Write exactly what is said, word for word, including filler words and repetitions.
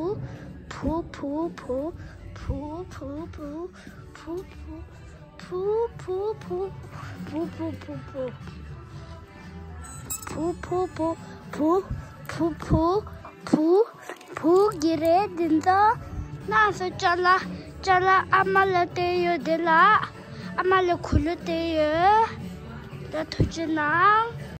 བུ། བུ་བུ་བུ། བུ་བུ་བུ། བུ་བུ། བུ་བུ་བུ། བུ་བུ་བུ་བུ། བུ་བུ་བུ། བུ་བུ་བུ། བུ། བུ་གི་རེད་འདི་ཚོ། ནང་སོ་ཅ་ལག་ཅ་ལག་ཨ་མ་ལ་སྟེར་ཡོད་དེ་ལ། ཨ་མ་ལ་གུ་ལུ་སྟེར་ཡོད། ད་ཐུགས་རྗེ་གནང་།